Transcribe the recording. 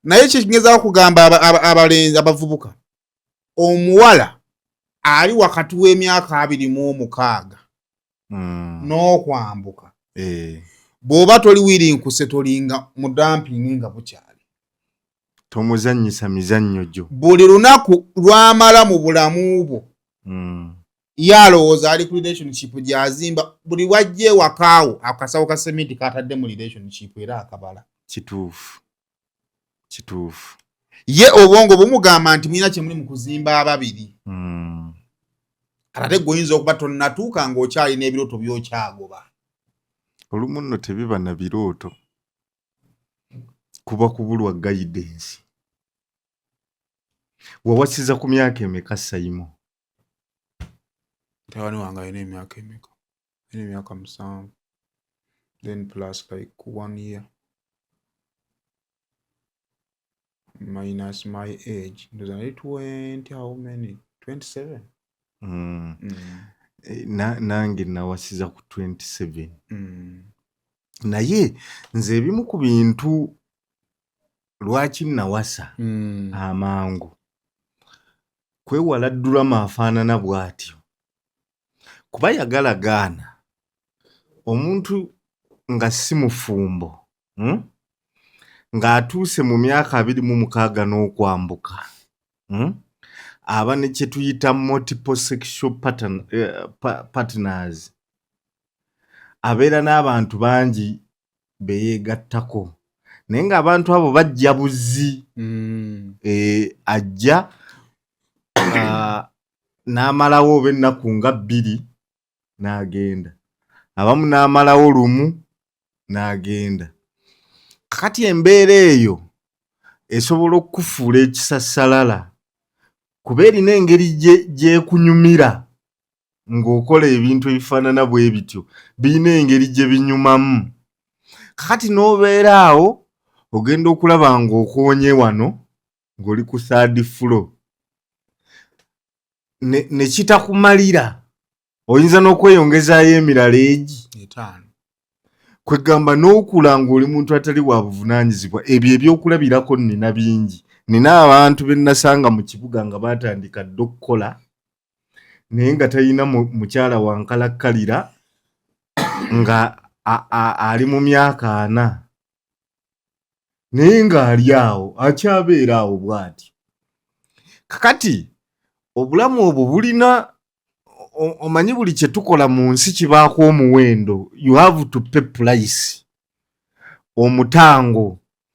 Naye kyekigezaako kugamba abalenzi abavubuka, omuwala ali wakati w'emyaka 26 n'okwambuka, bw'oba toli willing kusettlinga mu dumping nga bukyali. Tomuzannyisa mizannyo gyo. Buli lunaku lwamala mu bulamu bwo, ye alowooza ali ku relationship gy'azimba. Buli wajja ewakaawo, akasawo ka sementi katadde mu relationship era akabala. Kituufu, kituufu. Ye obwongo bumugamba nti mulina kye muli mu kuzimba ababiri. Ate gwe oyinza okuba tonnatuuka ng'okyalina ebirooto by'okyagoba. Olumu nno tebiba na birooto, kuba kubulwa guidance. Wawasiza ku myaka emeka, Sayimo? Mutabani wange alina emyaka emeka? Alina emyaka 7, then plus like one year minus my age, ndowooza nali 20, how many, 27. Eh, nange nawasiza ku 27. Naye nze ebimu ku bintu lwaki nawasa amangu kwewala drama afaanana bw'atyo, kuba yagala gaana omuntu nga si mufumbo, Ng'atuuse mu myaka 26 n'okwambuka, Aba ne kye tuyita multiple sexual partners, abeera n'abantu bangi be yeegattako, naye ng'abantu abo bajja buzzi. Ajja n'amalawo oba ennaku nga 2 n'agenda, abamu n'amalawo lumu n'agenda. Kakati embeera eyo esobola okukufuula ekisassalala, kuba erina engeri gy'ekunyumira ng'okola ebintu ebifaanana bwe bityo, birina engeri gye binyumamu. Kakati n'obeera awo ogenda okulaba ng'okoonye wano ng'oli ku third floor, ne kitakumalira, oyinza n'okweyongezaayo emirala egi 5. Kwegamba n'okula ng'oli muntu atali wa buvunaanyizibwa. Ebyo ebyokulabirako nnina bingi. Nina abantu be nasanga mu kibuga nga baatandika dda okukola, naye nga talina mukyala wa nkalakkalira, nga ali mu myaka 40, naye ng'ali awo akyabeera awo bw'ati. Kakati obulamu obwo bulina omanyi buli kye tukola mu nsi kibaako omuwendo. You have to pay price, omutango.